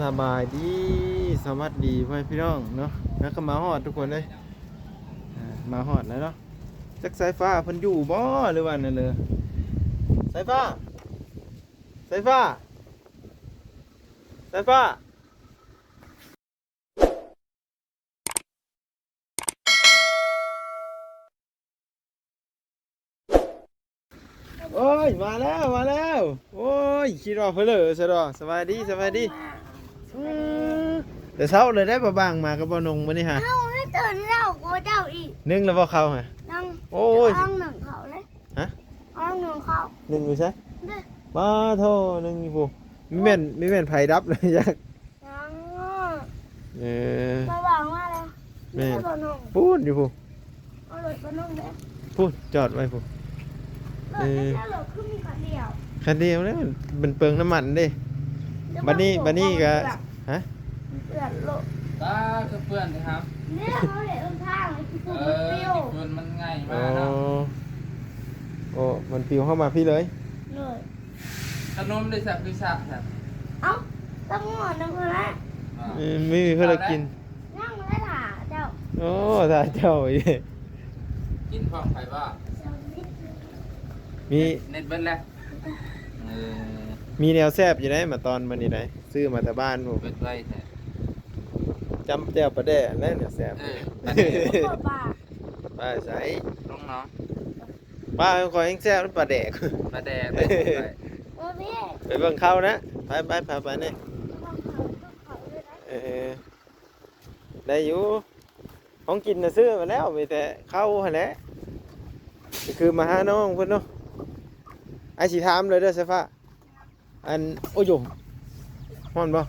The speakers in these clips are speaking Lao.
ສະບາຍດີ ສະຫວັດດີພໍ່ແມ່ພີ່ນ້ອງເນາະ ແລ້ວກໍມາຮອດທຸກຄົນເລີຍ ອ່າ ມາຮອດແລ້ວເນາະ ຈັກສາຍຟ້າເພິ່ນຢູ່ບໍ່ ຫຼືວ່າແນວໃດ ສາຍຟ້າ ສາຍຟ້າ ສາຍຟ້າ. ໂອ້ຍ ມາແລ້ວ ມາແລ້ວ ໂອ້ຍ ຄິດວ່າເພີ້ເລີຊະດອກ ສະບາຍດີ ສະບາຍດີ ເອີ ແຕ່ເຊົ້າເລີຍໄດ້ ບໍ່ບາງມາກັບບໍ່ນົງມື້ນີ້ຫາ ເຮົາໃຫ້ຕື່ນແລ້ວກວ່າເຈົ້າອີກ ໜຶ່ງແລ້ວບໍ່ເຂົ້າຫາ ຍັງ ໂອ້ຍ ຕ້ອງໜຶ່ງເຂົ້າເລີຍ ຮະ ຕ້ອງໜຶ່ງເຂົ້າ ໜຶ່ງຢູ່ໃສ ເດ້ ປາໂທ ໜຶ່ງຢູ່ພຸ້ນ ມີແມ່ນ ມີແມ່ນໄຟດັບເລີຍຈັກ ຍັງ ເອີ ມາວາງມາແລ້ວ ແມ່ນ ມີແຕ່ຕົວໜຶ່ງ ປູ້ນຢູ່ພຸ້ນ ເອົາລົດຕົວໜຶ່ງເດ້ ພຸ້ນ ຈອດໄວ້ພຸ້ນ ເອີ ລົດແຕ່ລົດຄືມີຄັນດຽວ ຄັນດຽວແລ້ວ ມັນເປືອງນ້ຳມັນເດ້ ບັດນີ້ ບັດນີ້ກໍ ຮະ ເປື້ອນໂລດ ຕາຄືເປື້ອນແທ້ຫາ ເດ້ ເຮົາເຮັດຫົນທາງໃຫ້ຂີ້ຝຸ່ນມັນປິວ ເອີ ຂີ້ຝຸ່ນມັນໄງ່ມາເນາະ ໂອ້ ມັນປິວເຂົ້າມາພີ້ເລີຍ ໂດຍ ຂະໜົມໄດ້ສັກຄືສັກຊັ້ນ ເອົ້າ ຕຳໝວດນຳເພິ່ນແຫຼະ ເອີ ມີເພິ່ນລະກິນ ຍັງໄດ້ຖ້າເຈົ້າ ໂອ້ ຖ້າເຈົ້າອີກ ກິນພ້ອມໄຜບໍ່ ມີ ເນັດເບິດແລ້ວ ເອີ ມີແນວແຊບຢູ່ໃດ ມາຕອນມື້ນີ້ໃດ ຊື້ມາແຕ່ບ້ານພຸ້ນ ເບິດໄວແທ້ ຈ້ຳແຈ່ວປາແດກຫັ້ນແຫຼະແນວແຊບ ເອີ ປາແດກ ປາ ປາໃສ ລົງໜອງ ປາຂອງຂ້ອຍແຮງແຊບ ປາແດກ ປາແດກ ເອີ ໄປເບິ່ງເຂົ້ານະ ໄປ ໄປ ໄປ ໄປນີ້ ເອີ ໄດ້ຢູ່ ຂອງກິນນະຊື້ມາແລ້ວ ມີແຕ່ເຂົ້າຫັ້ນແຫຼະ ກໍຄືມາຫານ້ອງເພິ່ນເນາະ ອ້າຍຊິຖາມເລີຍເດີສາຍຟ້າ ອັນ ໂອ້ໂຢ ຮ້ອນບໍ່?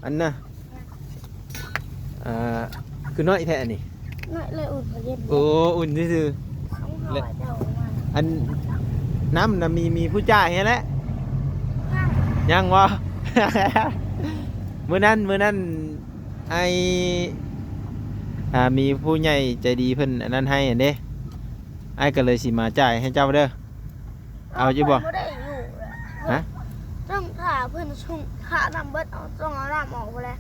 ອັນນະ ອ່າ ຄືນ້ອຍແທ້ອັນນີ້ ນ້ອຍເລີຍ ອຸ່ນເຢັນ ໂອ້ ອຸ່ນຊື່ໆ ຂອງເຮົາ ແລະ ເຈົ້າ ອັນນ້ຳນະ ມີ ມີຜູ້ຈ່າຍໃຫ້ແລ້ວ ຍັງ ຍັງບໍ່? ມື້ນັ້ນ ມື້ນັ້ນ ອ້າຍ ອ່າ ມີຜູ້ໃຫຍ່ໃຈດີເພິ່ນອັນນັ້ນໃຫ້ຫັ້ນເດ້ ອ້າຍກໍເລີຍຊິມາຈ່າຍໃຫ້ເຈົ້າເດີ ເອົາຢູ່ບໍ່? ເອົາ ເພິ່ນບໍ່ໄດ້ຢູ່ແລ້ວ ຮະ? ຕ້ອງຖ້າເພິ່ນສົ່ງ ຖ້ານ້ຳເບິດ ເອົາ ຕ້ອງເອົານ້ຳອອກພຸ້ນແຫຼະ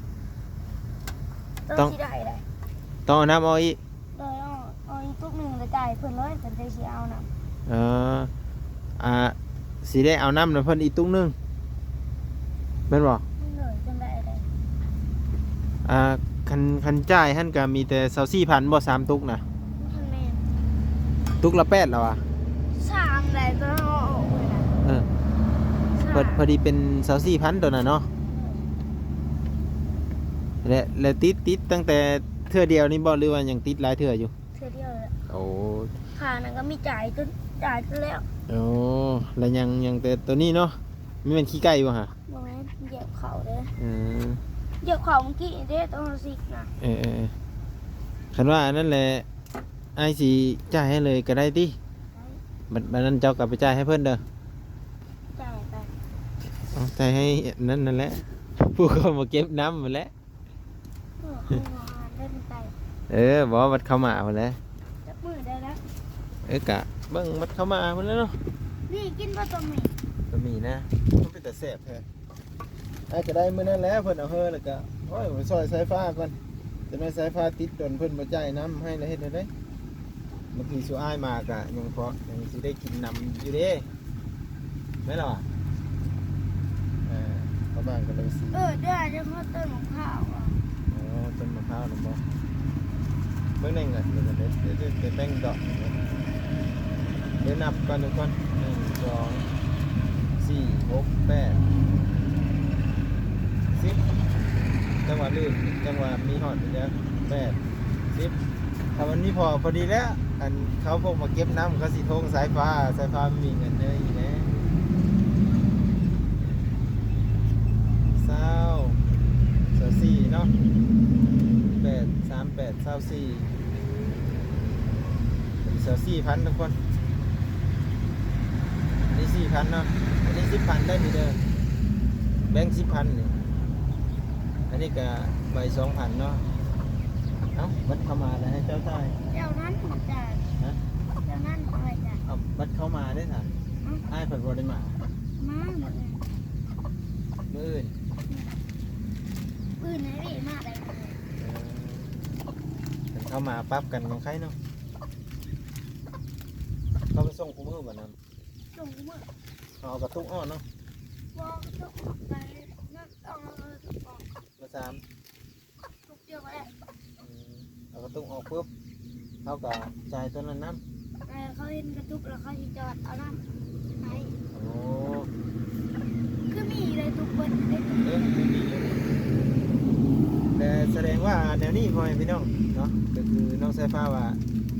ຕ້ອງ ຕ້ອງຊິໄດ້ໃດ ຕ້ອງເອົານ້ຳອອກອີກ ໂດຍ ເອົາ ເອົາອີກຕຸກໜຶ່ງແລ້ວຈ່າຍເພິ່ນເລີຍ ເພິ່ນຈັ່ງຊິເອົານຳ ເອີ ອ່າ ຊິໄດ້ເອົານ້ຳນຳເພິ່ນອີກຕຸກໜຶ່ງ ແມ່ນບໍ່? ໂດຍ ຈັ່ງໃດໃດ ອ່າ ຄັນ ຄັນຈ່າຍຫັ້ນກະມີແຕ່ຊາວສີ່ພັນບໍ່ ສາມຕຸກນະ? ແມ່ນ ຕຸກລະແປດແລ້ວຫວາ? ສາມໃດ ຕອນເຮົາເອົາອອກເລີຍນະ ເອີ ສາມ ພໍ ພໍດີເປັນຊາວສີ່ພັນໂຕນັ້ນເນາະ ແລະ ແລະ ຕິດ ຕິດຕັ້ງແຕ່ເທື່ອດຽວນີ້ບໍ່ ຫຼືວ່າຍັງຕິດຫຼາຍເທື່ອຢູ່? ເທື່ອດຽວແຫຼະ ໂອ້ ຄ່ານັ້ນກໍມີຈ່າຍຈົນ ຈ່າຍຈົນແລ້ວ ໂອ້ ແລ້ວຍັງ ຍັງແຕ່ໂຕນີ້ເນາະ ມັນແມ່ນຂີ້ໄກ່ບໍ່ຫະ? ບໍ່ແມ່ນ ຢຽບເຂົ້າເດ້ ເອີ ຢຽບເຂົ້າມື້ກີ້ເດ້ ຕອນເຮົາຊິກນະ ເອີ ເອີ ເອີ ຄັນວ່າອັນນັ້ນແຫຼະ ອ້າຍຊິຈ່າຍໃຫ້ເລີຍກໍໄດ້ຕິ ໄດ້ ບັດ ບັດນັ້ນເຈົ້າກໍໄປຈ່າຍໃຫ້ເພິ່ນເດີ ຈ່າຍໄປ ເອົາ ຈ່າຍໃຫ້ອັນນັ້ນນັ້ນແຫຼະ ຜູ້ເຂົາມາເກັບນ້ຳຫັ້ນແຫຼະ ເອີ ເຂົ້າມາໄດ້ມັນໄກ ເອີ ບໍ່ ວັດເຂົ້າມາພຸ້ນແຫຼະ ຈັກມື້ໄດ້ລະ ເອີ ກະເບິ່ງວັດເຂົ້າມາພຸ້ນແຫຼະເນາະ ນີ້ກິນບໍ່ ຕົວໝີ່ ຕົວໝີ່ນະ ມັນເປັນຕາແຊບແທ້ ອ້າຍກໍໄດ້ມື້ນັ້ນແຫຼະ ເພິ່ນເອົາເຮີ ແລ້ວກໍ ໂອ້ຍ ໄປຊ່ອຍສາຍຟ້າກ່ອນ ຈະໄດ້ສາຍຟ້າຕິດດົນ ເພິ່ນບໍ່ຈ່າຍນ້ຳໃຫ້ ແລ້ວເຮັດແນວໃດ? ບາງທີສູ່ອ້າຍມາກະຍັງພໍ ຍັງຊິໄດ້ກິນນຳຢູ່ເດ້ ແມ່ນລະຫວາ? ເອີ ປະມານກໍເລີຍຊິ ເອີ ດຽວຈະຮອດຕົ້ນໝາກພ້າວ ອໍ ຕົ້ນໝາກພ້າວນຳບໍ່? ເບິ່ງແໜ່ງກ່ອນ ດຽວ ດຽວ ດຽວແບ່ງດອກ ດຽວນັບກ່ອນທຸກຄົນ ໜຶ່ງ ສອງ ສີ່ ຫົກ ແປດ ສິບ ຈັງຫວະລືມ ຈັງຫວະມີຮອດຢູ່ເດີ ແປດ ສິບ ຖ້າມັນມີພໍ ພໍດີແລ້ວ ອັນເຂົາພວກມາເກັບນ້ຳ ເຂົາຊິໂທງສາຍຟ້າ ສາຍຟ້າມີເງິນເດີອີກແລ້ວ ຊາວ ຊາວສີ່ເນາະ ແປດ ສາມ ແປດ ຊາວສີ່ ຊາວສີ່ພັນທຸກຄົນ ອັນນີ້ສີ່ພັນເນາະ ອັນນີ້ສິບພັນໄດ້ນີ້ເດີ ແບ່ງສິບພັນນີ້ ອັນນີ້ກະໃບສອງພັນເນາະ ເອົ້າ ບັດເຂົ້າມາແລ້ວໃຫ້ເຈົ້າຈ່າຍ ແຖວນັ້ນບໍ່ຈ່າຍ ຮະ ແຖວນັ້ນບໍ່ໃຫ້ຈ່າຍ ເອົ້າ ບັດເຂົ້າມາເດ້ຊັ້ນ ອືມ ອ້າຍເພິ່ນບໍ່ໄດ້ມາ ມາມື້ອື່ນ ມື້ອື່ນ ອືມ ໃນເວມາໄດ້ ເອີ ຄັນເຂົ້າມາປັບກັນຍັງໄຄເນາະ. ເຂົາໄປສົ່ງຄູ່ມື້ບໍ່ນຳ? ສົ່ງຄູ່ມື້. ເຮົາເອົາກະຕຸກອອກເນາະ? ບໍ່ ກະຕຸກອອກໄປນຳ ຕ້ອງເອົາກະຕຸກອອກ ມາສາມ ທຸກດຽວກໍໄດ້. ອືມ ເອົາກະຕຸກອອກປຶບ ເຮົາກໍຈ່າຍຕົວນັ້ນນຳ. ເອີ ເຂົາເຫັນກະຕຸກແລ້ວເຂົາຊິຈອດເອົານຳໃຫ້. ໂອ້ ຄືມີເລີຍທຸກຄົນເດ້. ເອີ ຄືມີເລີຍ. ແຕ່ສະແດງວ່າແນວນີ້ ພໍ່ແມ່ພີ່ນ້ອງເນາະ ກໍຄືນ້ອງສາຍຟ້າວ່າ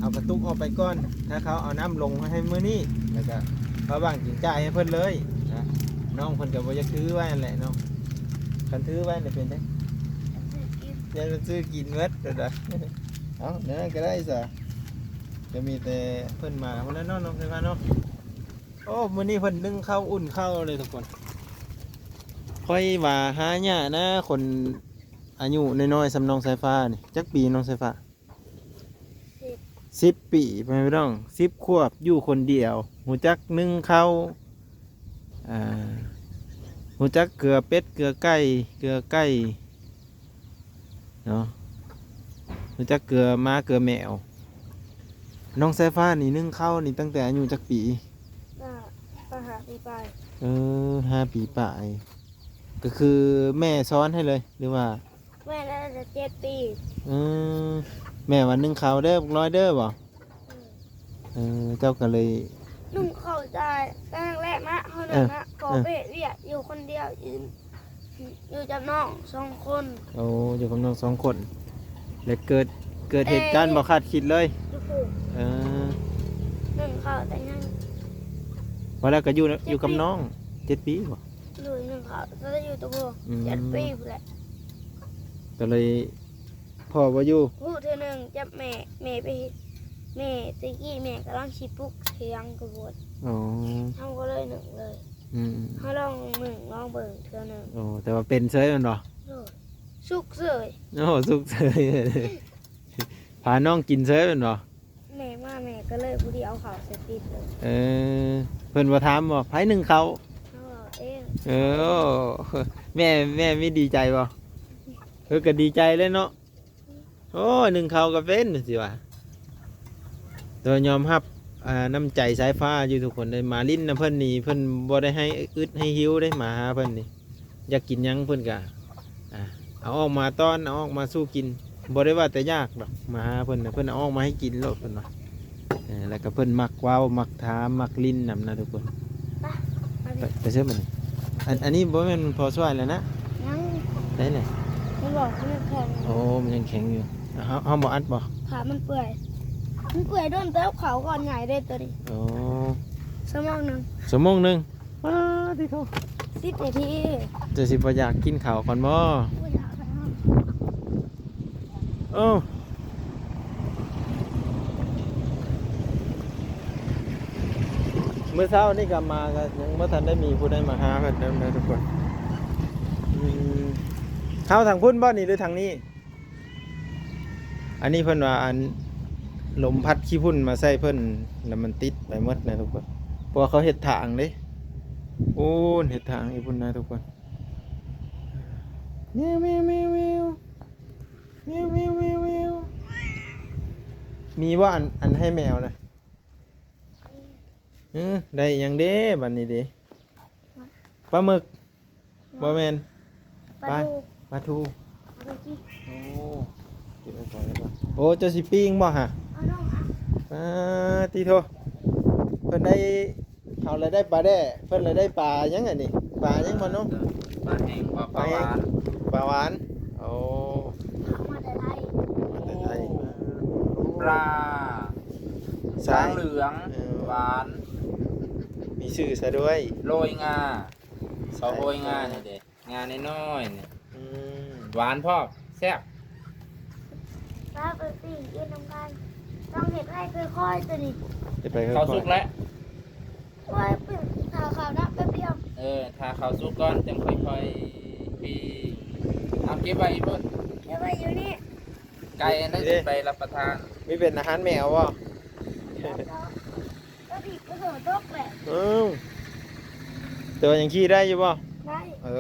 ເອົາກະຕຸກອອກໄປກ່ອນ ຖ້າເຂົາເອົານ້ຳລົງໃຫ້ມື້ນີ້ ແລ້ວກໍມາຫວ່າງກິນຈ່າຍໃຫ້ເພິ່ນເລີຍນະ. ນ້ອງເພິ່ນກໍບໍ່ຢາກຖືໄວ້ຫັ້ນແຫຼະເນາະ. ຄັນຖືໄວ້ແລ້ວເປັນໃດ? ຢາກຊື້ກິນໝົດ. ເອົາ ແນວນັ້ນກໍໄດ້ຊະ. ກໍມີແຕ່ເພິ່ນມາພຸ້ນແຫຼະເນາະ ນ້ອງສາຍຟ້າເນາະ. ໂອ້ ມື້ນີ້ເພິ່ນໜຶ້ງເຂົ້າອຸ່ນເຂົ້າເລີຍທຸກຄົນ. ຂ້ອຍວ່າຫາຍາກນະ ຄົນອາຍຸນ້ອຍໆ ສ່ຳນ້ອງສາຍຟ້ານີ້. ຈັກປີນ້ອງສາຍຟ້າ? ສິບ ສິບປີ ພໍ່ແມ່ພີ່ນ້ອງ ສິບຂວບ ຢູ່ຄົນດຽວ ຮູ້ຈັກໜຶ້ງເຂົ້າ ອ່າ ຮູ້ຈັກເກືອເປັດ ເກືອໄກ່ ເກືອໄກ່ເນາະ ຮູ້ຈັກເກືອໝາເກືອແມວ. ນ້ອງສາຍຟ້ານີ້ໜຶ້ງເຂົ້ານີ້ຕັ້ງແຕ່ອາຍຸຈັກປີ? ກໍປະມານຫ້າປີປາຍ. ເອີ ຫ້າປີປາຍ ກໍຄືແມ່ສອນໃຫ້ເລີຍ ຫຼືວ່າ? ແມ່ໜ້າຈະເຈັດປີ. ເອີ ແມ່ວ່າໜຶ້ງເຂົ້າເດີ ບັກນ້ອຍເດີບໍ? ອືມ ເອີ ເຈົ້າກໍເລີຍ ໜຶ້ງເຂົ້າຈາກແຕ່ແລກມາ ເຮົາ ເອີ ນັ້ນນະ ເອີ ກໍໄປເຮັດວຽກຢູ່ຄົນດຽວ ຢູ່ ຢູ່ກັບນ້ອງສອງຄົນ. ໂອ້ ຢູ່ກັບນ້ອງສອງຄົນ ແລ້ວເກີດ ເກີດເຫດການ ແຕ່ ບໍ່ຄາດຄິດເລີຍ. ຢູ່ພຸ້ນ. ເອີ ໜຶ້ງເຂົ້າແຕ່ຍັງ ວ່າແລ້ວກໍຢູ່ ເຈັດປີ ຢູ່ກັບນ້ອງເຈັດປີບໍ? ໂດຍ ໜຶ້ງເຂົ້າແຕ່ຢູ່ຕົວຜູ້. ອືມ ເຈັດປີພຸ້ນແຫຼະ ກໍເລີຍພໍ່ບໍ່ຢູ່. ຮູ້ເທື່ອໜຶ່ງຈັບແມ່ ແມ່ໄປເຮັດ ແມ່ ແຕ່ກີ້ແມ່ກຳລັງຊິປຸກຖຽງກະໂບດ. ອໍ ເຮົາກໍເລີຍໜຶ້ງເລີຍ. ອືມ ເຮົາລອງໜຶ້ງລອງເບິ່ງເທື່ອໜຶ່ງ. ໂອ້ ແຕ່ວ່າເປັນເສີຍແມ່ນບໍ່? ໂດຍ ສຸກເສີຍ. ໂອ້ ສຸກເສີຍ ພານ້ອງກິນເສີຍແມ່ນບໍ່? ແມ່ມາ ແມ່ກໍເລີຍຜູ້ດຽວເອົາເຂົ້າໃສ່ຕິບເລີຍ. ເອີ ເພິ່ນບໍ່ຖາມບໍ່ ໃຜໜຶ້ງເຂົ້າ? ເຮົາເວົ້າເອງ. ເອີ ແມ່ ແມ່ມີດີໃຈບໍ່? ເອີ ກໍດີໃຈເລີຍເນາະ. ໂອ້ຍ ໜຶ້ງເຂົ້າກໍເປັນ ຊິວ່າ. ແຕ່ວ່າຍອມຮັບ ອ່າ ນ້ຳໃຈສາຍຟ້າຢູ່ທຸກຄົນເດ້ ມາຫຼິ້ນນຳເພິ່ນນີ້ ເພິ່ນບໍ່ໄດ້ໃຫ້ອຶດໃຫ້ຫິວເດ້ ມາຫາເພິ່ນນີ້ ຢາກກິນຫຍັງເພິ່ນກະ ອ່າ ເອົາອອກມາຕ້ອນ ເອົາອອກມາສູ່ກິນ ບໍ່ໄດ້ວ່າແຕ່ຢາກດອກ. ມາຫາເພິ່ນນະ ເພິ່ນເອົາອອກມາໃຫ້ກິນໂລດເພິ່ນວ່າ. ເອີ ແລ້ວກໍເພິ່ນມັກເວົ້າ ມັກຖາມ ມັກຫຼິ້ນນຳນະທຸກຄົນ. ໄປ ໄປ ໄປເຊີບັດນີ້. ອັນ ອັນນີ້ບໍ່ແມ່ນພໍຊ່ວຍແລ້ວນະ? ຍັງ ໄດ້ແຫຼະ ມັນບອກມັນຍັງແຂງ. ໂອ້ ມັນຍັງແຂງຢູ່. ເຮົາ ເຮົາບໍ່ອັດບໍ່? ຖ້າມັນເປື່ອຍ ມັນເປື່ອຍໂດນແຕ່ເອົາເຂົ້າກ່ອນໃຫຍ່ເດ້ຕົວນີ້. ໂອ້ ຊົ່ວໂມງໜຶ່ງ ຊົ່ວໂມງໜຶ່ງ. ປາດຕິໂທ ສິບນາທີ. ເຈົ້າຊິບໍ່ຢາກກິນເຂົ້າກ່ອນບໍ່? ບໍ່ຢາກແລ້ວ. ໂອ້ ມື້ເຊົ້ານີ້ກໍມາ ກໍຍັງບໍ່ທັນໄດ້ມີຜູ້ໃດມາຫາເພິ່ນນຳເດີທຸກຄົນ. ອືມ ເຮົາທາງພຸ້ນບໍ່ນີ້ ຫຼືທາງນີ້? ອັນນີ້ເພິ່ນວ່າ ອັນ ລົມພັດຂີ້ຝຸ່ນມາໃສ່ເພິ່ນ ແລ້ວມັນຕິດໄປໝົດນະທຸກຄົນ ເພາະວ່າເຂົາເຮັດທາງເດ້. ໂອ້ ເຮັດທາງຢູ່ພຸ້ນນະທຸກຄົນ. ແມວ ແມວ ແມວ ແມວ ແມວ ແມວ ແມວ ມີບໍ່ ອັນ ອັນໃຫ້ແມວນະ? ເອີ ໄດ້ຫຍັງເດ້ບັດນີ້ເດ້? ປາໝຶກ ບໍ່ແມ່ນ ປາ ປາທູ ປາທູ. ໂອ້ ເກັບໄວ້ກ່ອນ ໂອ້ ເຈົ້າຊິປີ້ງບໍ່ຫະ? ປາຕິໂທ ເພິ່ນໄດ້ ເຮົາລະໄດ້ປາແດ່ ເພິ່ນລະໄດ້ປາຫຍັງອັນນີ້? ປາຫຍັງບໍ່ນ້ອງ? ປາແຫ້ງ ປາ ປາຫວານ ປາຫວານ. ໂອ້ ມາແຕ່ໄທ ມາແຕ່ໄທ. ປາ ສາຍ ສາຍເຫຼືອງ ເອີ ຫວານ ມີຊື່ຊະດ້ວຍ ໂລຍງາ ສາຍໂລຍງານີ້ເດ້ ງານ້ອຍໆນີ້. ອືມ ຫວານພ້ອມ ແຊບ. ປາໄປປີ້ງກິນນຳກັນ ຕ້ອງເຮັດໄວ້ຄ່ອຍໆ ຕົວນີ້ ເຮັດໄປຄ່ອຍໆ. ເຂົ້າສຸກແລ້ວ ໂອ້ຍ ປີ້ງຖ້າເຂົ້ານະ ແປັບດຽວ. ເອີ ຖ້າເຂົ້າສຸກກ່ອນ ຈັ່ງຄ່ອຍໆປີ້ງ. ເອົາເກັບໄວ້ອີ່ພຸ້ນ ເກັບໄວ້ຢູ່ນີ້. ໄກ່ອັນໃດຊິໄປຮັບປະທານ? ມີເປັນອາຫານແມວບໍ່? ກໍດີກະໂດດຕົກແຫຼະ. ເອີ ແຕ່ວ່າຍັງຂີ່ໄດ້ຢູ່ບໍ່? ໄດ້. ເອີ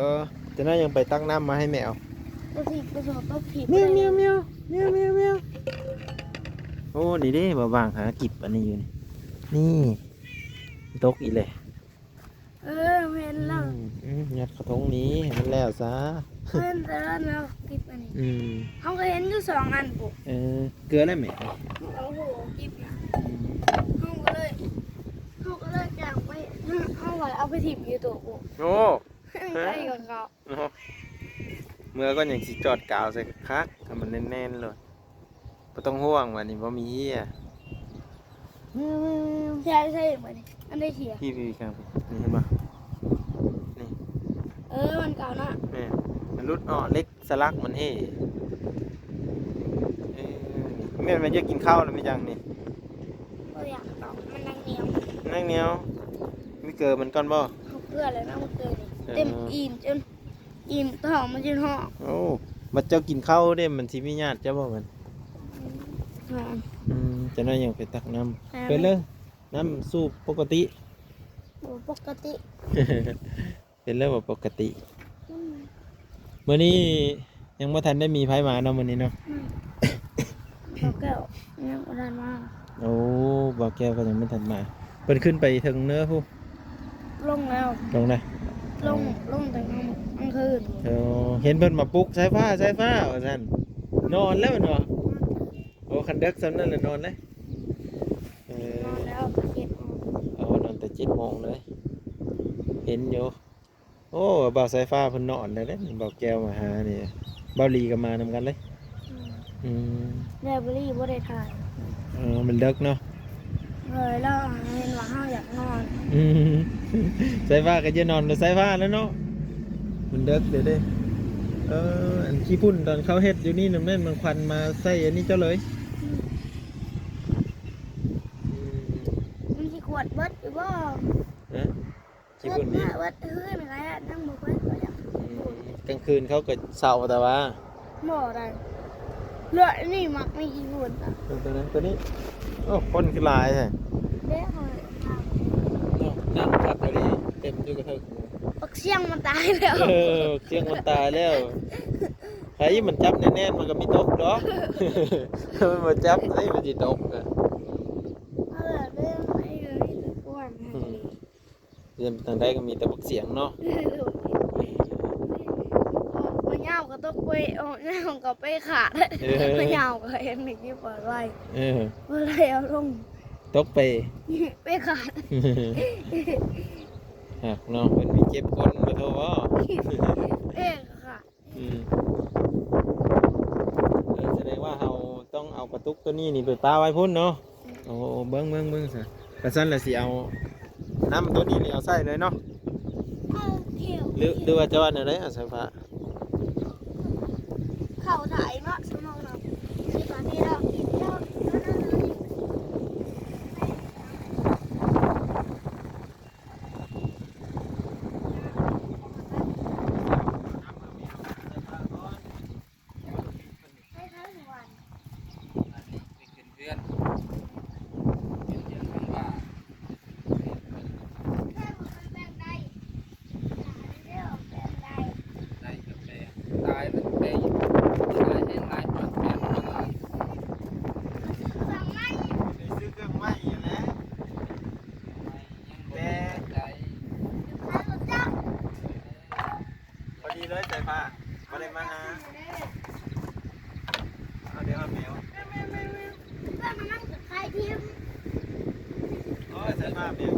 ຈັ່ງນັ້ນຍັງໄປຕັກນ້ຳມາໃຫ້ແມວ. ຕົກຖີບ ຕົກຖີບ ຕົກຖີບ ແມວ ແມວ ແມວ ແມວ ແມວ ແມວ. ໂອ້ ນີ້ເດ້ ບ່າວຫວ່າງຫາກິບອັນນີ້ຢູ່ນີ້ ນີ້ ຕົກອີກແລ້ວ. ເອີ ແມ່ນແລ້ວ ອືມ ອືມ ຍັດເຂົ້າຖົງນີ້ໃຫ້ມັນແລ້ວຊະ ເຫັນແຕ່ລະແນວກິບອັນນີ້ ອືມ ເຮົາກໍເຫັນຢູ່ສອງອັນພຸ້ນ ເອີ ເກືອແລ້ວແມ່ ເອົາຫົວກິບນະ ອືມ ເຮົາກໍເລີຍ ເຮົາກໍເລີຍຈ້າງໄປ ເຮົາວ່າເອົາໄປຖິ້ມຢູ່ໂຕະພຸ້ນ ໂອ້ ໄປກັບເຂົາ ເນາະ ເມື່ອກ່ອນຍັງຊິຈອດກາວໃສ່ຄັກໆ ໃຫ້ມັນແໜ້ນໆໂລດ ບໍ່ຕ້ອງຫ່ວງ ບາດນີ້ບໍ່ມີເຫຍ ແມ່ວໆໆ ໃສ່ ໃສ່ບາດນີ້ ອັນໃດເຫຍ ພີ້ໆ ຂ້າງ ນີ້ເຫັນບໍ່ ນີ້ ເອີ ມັນເກົ່າເນາະ ແມ່ນ ມັນຫຼຸດອອກ ເຫຼັກສະຫຼັກມັນເຫ ເອີ ນີ້ ແມ່ນ ແມ່ນຢາກກິນເຂົ້າແລ້ວແມ່ນຫຍັງນີ້ ບໍ່ຢາກຕອກ ມັນໜັງໜຽວ ໜັງໜຽວ ມີເກີມັນກ່ອນບໍ່ ເອົາເກືອແລ້ວນຳ ເກີນີ້ ເອີ ເຕັມອີ່ມຈົນ ອີ່ມທ້ອງມັນຊິຮ້ອງ ໂອ້ ບັດເຈົ້າກິນເຂົ້າເດ້ ມັນຊິມີຍາດເຈົ້າບໍ່ມັນ ອືມ ອືມ ຈັກໜ້ອຍຍັງໄປຕັກນ້ຳ ເອີ ເປັນເລີຍ ນ້ຳສູບປົກກະຕິ ບໍ່ປົກກະຕິ ເປັນເລີຍບໍ່ປົກກະຕິ ອືມ ມື້ນີ້ຍັງບໍ່ທັນໄດ້ມີໃຜມາເນາະ ມື້ນີ້ເນາະ ອືມ ບ່າວແກ້ວຍັງບໍ່ທັນມາ ໂອ້ ບ່າວແກ້ວກໍຍັງບໍ່ທັນມາ ເພິ່ນຂຶ້ນໄປເທິງເນີພຸ້ນ ລົງແລ້ວ ລົງນະ ລົງ ລົງແຕ່ກາງຄືນ ເອີ ເຫັນເພິ່ນມາປຸກ ສາຍຟ້າ ສາຍຟ້າ ວ່າຊັ້ນ ນອນແລ້ວແມ່ນບໍ່ ໂອ້ ຄັນເດິກສ່ຳນັ້ນລະນອນເລີຍ ເອີ ນອນແລ້ວແຕ່ເຈັດໂມງ ເອົາ ນອນແຕ່ເຈັດໂມງເລີຍ ເຫັນຢູ່ ໂອ້ ບ່າວສາຍຟ້າເພິ່ນນອນແລ້ວເດ້ ບ່າວແກ້ວມາຫານີ້ ບ່າວຫຼີກໍມານຳກັນເລີຍ ອືມ ອືມ ແລ້ວບ່າວຫຼີບໍ່ໄດ້ຖ່າຍ ເອີ ມັນເດິກເນາະ ເອີ ລາວເຫັນວ່າເຮົາຢາກນອນ ອືມ ສາຍຟ້າກໍຈະນອນແຕ່ສາຍຟ້າແລ້ວເນາະ ມັນເດິກແລ້ວເດ້ ເອີ ອັນຂີ້ຝຸ່ນຕອນເຂົາເຮັດຢູ່ນີ້ນະ ແມ່ນມັນຄວັນມາໃສ່ອັນນີ້ເຈົ້າເລີຍ ອືມ ອືມ ມັນຊິຂວດເບິດຢູ່ບໍ່ ຮະ? ຂີ້ຝຸ່ນນີ້ ເຮັດມາເບິດຄືນແລ້ວ ຍັງບໍ່ເບິດ ກໍຢາກ ອືມ ກາງຄືນເຂົາກໍເຊົາແຕ່ວ່າ ບໍ່ໄດ້ ເລື່ອຍນີ້ມັກມີຂີ້ຝຸ່ນນະ ເອີ ຕົວນັ້ນ ຕົວນີ້ ໂອ້ ຄົນຄືຫຼາຍແທ້ ເດ້ ເນາະ ນັ່ງຄັກອີ່ຫຼີ ເຕັມຢູ່ກະເທິກ ບັກຊຽງມັນຕາຍແລ້ວ ເອີ ບັກຊຽງມັນຕາຍແລ້ວ ໃຜມັນຈັບແໜ້ນໆ ມັນກໍມີຕົກດອກ ມັນບໍ່ຈັບໃຜມັນຊິຕົກ ເອີ ເລື່ອຍໄປທາງໃດກໍມີແຕ່ບັກຊຽງເນາະ ບໍ່ຍາວກໍຕົກໄປ ອອກຍາວກໍໄປຂາດ ເອີ ບໍ່ຍາວກໍເຫັນມີທີ່ປອດໄວ້ ເອີ ບໍ່ໄດ້ເອົາລົງ ຕົກໄປ ໄປຂາດ ຫາກເນາະ ເພິ່ນມີເຈັບກົ້ນບໍ່ໂທບໍ່ ເອີ ຂາດ ອືມ ເອີ ສະແດງວ່າເຮົາຕ້ອງເອົາກະຕຸກໂຕນີ້ນີ້ໄປປະໄວ້ພຸ້ນເນາະ ອືມ ໂອ້ ເບິ່ງ ເບິ່ງ ເບິ່ງຊະ ຄັນຊັ້ນລະຊິເອົານ້ຳໂຕນີ້ນີ້ເອົາໃສ່ເລີຍເນາະ ເອົາເຂົ້າ ຫຼື ຫຼືວ່າຈະວ່າແນວໃດ ອາ ສາຍຟ້າ ເຂົ້າຖ່າຍເນາະ ສະໝອງເນາະ ສິບນາທີແລ້ວ ກິນແລ້ວ ໄປຊື້ເຄື່ອງໄວ້ຫັ້ນແຫຼະ ແຕ່ ພໍດີເລີຍສາຍຟ້າ ບໍ່ໄດ້ມາຫາ ເອົາເດ້ ເອົາແມວ ໂອ້ຍ ສາຍຟ້າ ແມວ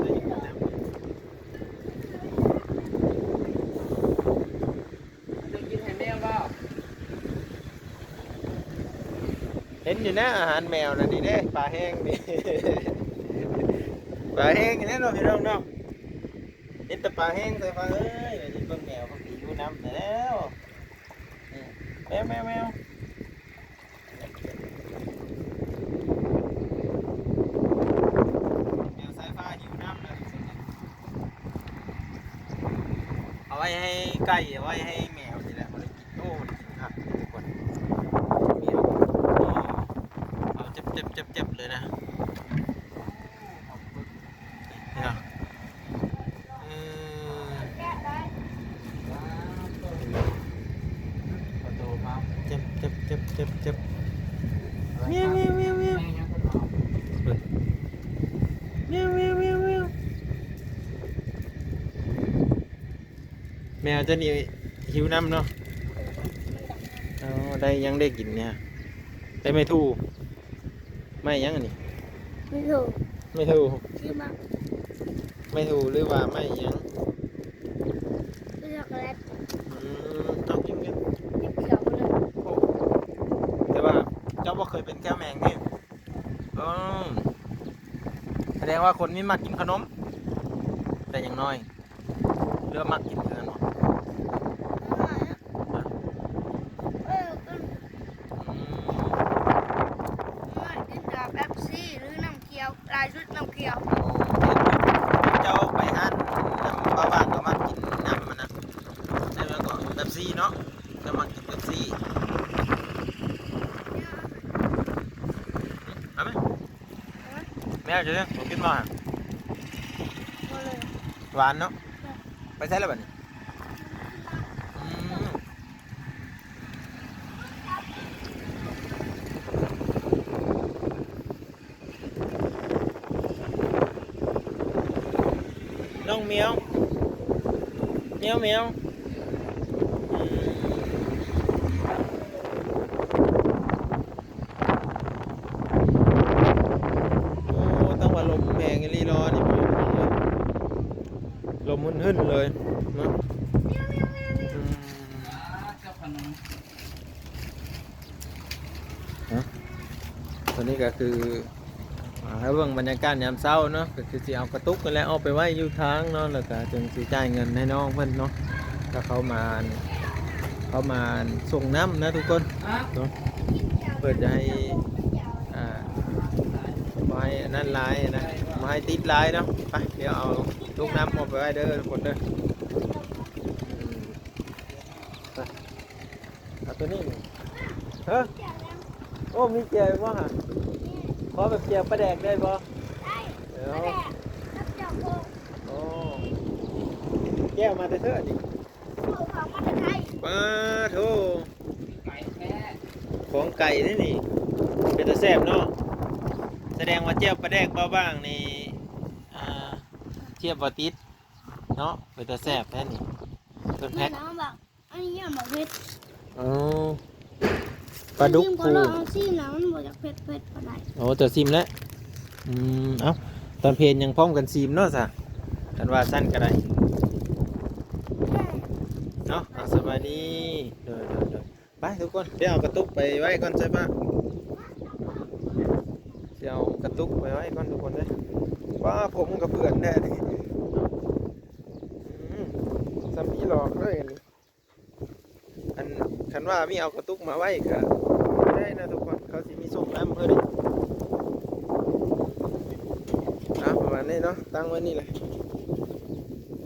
ເຫັນຢູ່ນະ ອາຫານແມວນະ ນີ້ເດ້ ປາແຫ້ງນີ້ ປາແຫ້ງນີ້ເນາະ ພີ່ນ້ອງເນາະ ເຫັນແຕ່ປາແຫ້ງ ແຕ່ວ່າ ເອີຍ ເບິ່ງແມວເພິ່ນກໍຫິວນ້ຳແລ້ວ ແມວ ແມວ ແມວ ແມວສາຍຟ້າຫິວນ້ຳແລ້ວ ເອົາໄວ້ໃຫ້ໄກ່ ເອົາໄວ້ໃຫ້ແມວນີ້ແຫຼະ ບໍ່ໄດ້ກິນ ໂອ້ ໄດ້ກິນຄັກທຸກຄົນ ແມວ ເອົາເຈັບໆໆເລີຍນະ ເອີ ເອີ ປະຕູພ ຈັບ ຈັບ ຈັບ ແມວ ແມວ ແມວ ແມວ ເບິ່ງ ແມວ ແມວ ແມວ ແມວ ແມວເຈົ້ານີ້ຫິວນ້ຳເນາະ. ເອົາ ໄດ້ຫຍັງໄດ້ກິນນີ້? ໄດ້ໄມ້ຖູ່. ໄມ້ຫຍັງອັນນີ້? ໄມ້ຖູ່ ໄມ້ຖູ່ ຊື່ມັນ ໄມ້ຖູ່ ຫຼືວ່າໄມ້ຫຍັງ? ໄມ້ຊັອກໂກແລັດ. ອືມ ເອົາກິນ ກິນ ກິນຂຽວເລີຍ. ໂອ້ ແຕ່ວ່າເຈົ້າບໍ່ເຄີຍເປັນແຂ້ວແມງຕິ? ເອີ ສະແດງວ່າຄົນນີ້ມັກກິນຂະໜົມ ແຕ່ຢ່າງນ້ອຍ. ເລີ່ມມັກກິນຄືກັນບໍ່? ເອີ ອືມ ມັກກິນແບບເປັບຊີ ຫຼື ນ້ຳຂຽວ ຫຼາຍສຸດນ້ຳຂຽວ. ໂອ້ ເຫັນເຈົ້າໄປຮ້ານນ້ຳບ້ານກໍມັກກິນນ້ຳມັນນະ ໃສ່ແລ້ວກໍເປັບຊີເນາະ ກໍມັກກິນເປັບຊີ. ເອົາໄໝ? ແມວຈະເດ້ ບໍ່ກິນບໍ່? ບໍ່ເລີຍ ຫວານເນາະ. ໄປໃສແລ້ວບັດນີ້? ອືມ ນ້ອງແມວ ແມວ ແມວ ອືມ. ໂອ້ ຕັ້ງວ່າລົມແຮງອີ່ຫຼີລໍນີ້ ລົມຫຶ່ນໆເລີຍເນາະ. ອືມ ຮະ ຕອນນີ້ກໍຄື ອ່າ ໃຫ້ເບິ່ງບັນຍາກາດຍາມເຊົ້າເນາະ ກໍຄືຊິເອົາກະຕຸກນັ້ນແຫຼະອອກໄປໄວ້ຢູ່ທາງເນາະ ແລ້ວກໍຈຶ່ງຊິຈ່າຍເງິນໃຫ້ນ້ອງເພິ່ນເນາະ. ກໍເຂົ້າມາ ເຂົ້າມາສົ່ງນ້ຳນະທຸກຄົນເນາະ ເພື່ອຈະໃຫ້ ອ່າ ບໍ່ໃຫ້ອັນນັ້ນຫຼາຍນະ ບໍ່ໃຫ້ຕິດຫຼາຍເນາະ. ໄປ ດຽວເອົາຕຸກນ້ຳອອກໄປໄວ້ເດີທຸກຄົນເດີ. ໄປ ເອົາຕົວນີ້ນີ້ ຮະ ໂອ້ ມີແຈ່ວບໍ່ຫະ? ຂໍແບບແຈ່ວປາແດກໄດ້ບໍ່? ໄດ້ ເອີ ປາແດກກັບເຈົ້າໂຄງ. ໂອ້ ແຈ່ວມາແຕ່ເທິງນີ້ ໂອ້ ເອົາມາແຕ່ໄທ. ປາໂທ ຂອງໄກເດ້ນີ້ ເປັນຕາແຊບເນາະ. ສະແດງວ່າແຈ່ວປາແດກບ່າວບາງນີ້ ອ່າ ທຽບບໍ່ຕິດເນາະ ເປັນຕາແຊບແທ້ນີ້ ເພິ່ນແພັກ. ອັນນີ້ຫຍັງບໍ່ເຜັດ? ອໍ ປາດຸກ ຊິມກ່ອນເນາະ ເອົາຊີມແລ້ວມັນບໍ່ຢາກເຜັດ ເຜັດປານໃດ. ໂອ້ ເຈົ້າຊີມແລ້ວ ອືມ ເອົ້າ ຕອນເພນຍັງພ້ອມກັນຊີມເນາະຊະ ຄັນວ່າຊັ້ນກໍໄດ້ເນາະ. ເອົາ ສະບາຍດີ ໂດຍ ໂດຍ ໂດຍ. ໄປທຸກຄົນ ໄປເອົາກະຕຸກໄປໄວ້ກ່ອນ ໃສ່ຜ້າ ຊິເອົາກະຕຸກໄປໄວ້ກ່ອນທຸກຄົນເດີ. ວ້າ ຜົມກໍເປື້ອນແທ້ນີ້ ອືມ ສ່ຳນີ້ຫຼອກເລີຍ. ອັນ ຄັນວ່າມີເອົາກະຕຸກມາໄວ້ກໍບໍ່ໄດ້ນະທຸກຄົນ ເຂົາຊິມີສົ່ງນ້ຳເພິ່ນ. ອ່ະ ປະມານນີ້ເນາະ ຕັ້ງໄວ້ນີ້ແຫຼະ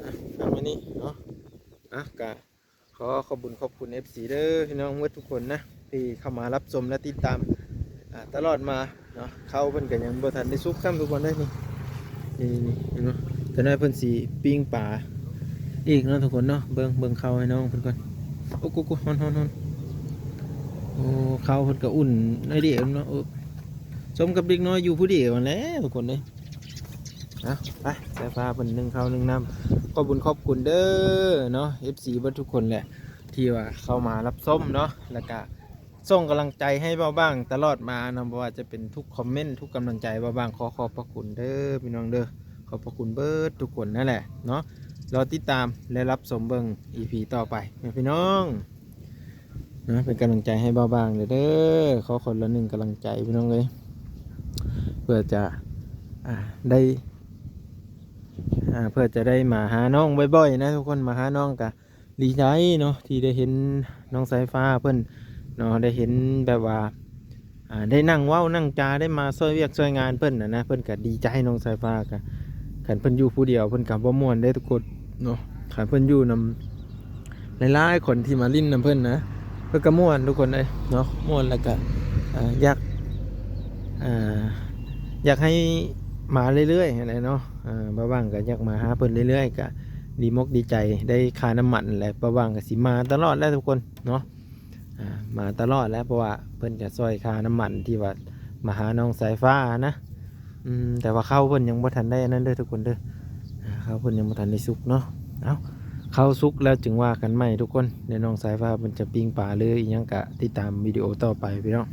ອ່ະ ຕັ້ງໄວ້ນີ້ເນາະ. ອ່ະ ກະຂໍຂອບບຸນຂອບຄຸນເອັຟຊີເດີ ພີ່ນ້ອງໝົດທຸກຄົນນະ ທີ່ເຂົ້າມາຮັບຊົມ ແລະ ຕິດຕາມ ອ່າ ຕະຫຼອດມາເນາະ. ເຂົ້າເພິ່ນກໍຍັງບໍ່ທັນໄດ້ສຸກຊ້ຳທຸກຄົນເດີ ນີ້ ນີ້ ນີ້ ເຫັນບໍ່? ຈັກໜ້ອຍເພິ່ນຊິປີ້ງປາອີກເນາະທຸກຄົນເນາະ. ເບິ່ງ ເບິ່ງເຂົ້າໃຫ້ນ້ອງເພິ່ນກ່ອນ. ໂອ້ ໂອ້ ໂອ້ ໂອ້ ເຂົ້າເພິ່ນກໍອຸ່ນໜ້ອຍດຽວເນາະ. ໂອ້ ສົມກັບເດັກນ້ອຍຢູ່ຜູ້ດຽວຫັ້ນແຫຼະທຸກຄົນເອີຍ. ເອົາ ໄປ ສາຍຟ້າເພິ່ນໜຶ້ງເຂົ້າໜຶ້ງນ້ຳ. ຂອບບຸນຂອບຄຸນເດີເນາະ ເອັຟຊີເບິດທຸກຄົນແຫຼະ ທີ່ວ່າເຂົ້າມາຮັບຊົມເນາະ ແລ້ວກະ ສົ່ງກຳລັງໃຈໃຫ້ບ່າວບາງຕະຫຼອດມາເນາະ ບໍ່ວ່າຈະເປັນທຸກຄອມເມັນ ທຸກກຳລັງໃຈ ບ່າວບາງຂໍຂອບພະຄຸນເດີພີ່ນ້ອງເດີ. ຂອບພະຄຸນເບິດທຸກຄົນນັ້ນແຫຼະເນາະ. ລໍຕິດຕາມ ແລະ ຮັບຊົມເບິ່ງອີພີຕໍ່ໄປນະພີ່ນ້ອງເນາະ. ເປັນກຳລັງໃຈໃຫ້ບ່າວບາງເດີ ຂໍຄົນລະໜຶ່ງກຳລັງໃຈພີ່ນ້ອງເອີຍ ເພື່ອຈະ ອ່າ ໄດ້ ອ່າ ເພື່ອຈະໄດ້ມາຫານ້ອງບ່ອຍໆນະທຸກຄົນ. ມາຫານ້ອງກະ ດີໃຈເນາະ ທີ່ໄດ້ເຫັນນ້ອງສາຍຟ້າເພິ່ນເນາະ ໄດ້ເຫັນແບບວ່າ ອ່າ ໄດ້ນັ່ງເວົ້ານັ່ງຈາ ໄດ້ມາຊ່ອຍວຽກຊ່ອຍງານເພິ່ນນະນະ. ເພິ່ນກະດີໃຈ ນ້ອງສາຍຟ້າກະ ຄັນເພິ່ນຢູ່ຜູ້ດຽວເພິ່ນກະບໍ່ມ່ວນເດ້ທຸກຄົນເນາະ. ຄັນເພິ່ນຢູ່ນຳຫຼາຍໆຄົນທີ່ມາຫຼິ້ນນຳເພິ່ນນະ ເພິ່ນກະມ່ວນທຸກຄົນເອີຍເນາະ ມ່ວນ. ແລ້ວກະ ອ່າ ຢາກ ອ່າ ຢາກໃຫ້ມາເລື້ອຍໆຫັ້ນແຫຼະເນາະ. ເອີ ບ່າວບາງກໍຢາກມາຫາເພິ່ນເລື້ອຍໆ ກໍດີມົກດີໃຈ ໄດ້ຄ່ານ້ຳມັນແຫຼະ ບ່າວບາງກໍຊິມາຕະຫຼອດແຫຼະທຸກຄົນເນາະ. ອ່າ ມາຕະຫຼອດແຫຼະ ເພາະວ່າເພິ່ນກະຊ່ອຍຄ່ານ້ຳມັນທີ່ວ່າມາຫານ້ອງສາຍຟ້ານະ. ອືມ ແຕ່ວ່າເຂົ້າເພິ່ນຍັງບໍ່ທັນໄດ້ອັນນັ້ນເດີທຸກຄົນເດີ ອ່າ ເຂົ້າເພິ່ນຍັງບໍ່ທັນໄດ້ສຸກເນາະ. ເອົ້າ ເຂົ້າສຸກແລ້ວຈຶ່ງວ່າກັນໃໝ່ທຸກຄົນ. ແລະ ນ້ອງສາຍຟ້າເພິ່ນຈະປີ້ງປາ ຫຼື ອີ່ຫຍັງກະຕິດຕາມວິດີໂອຕໍ່ໄປພີ່ນ້ອງ.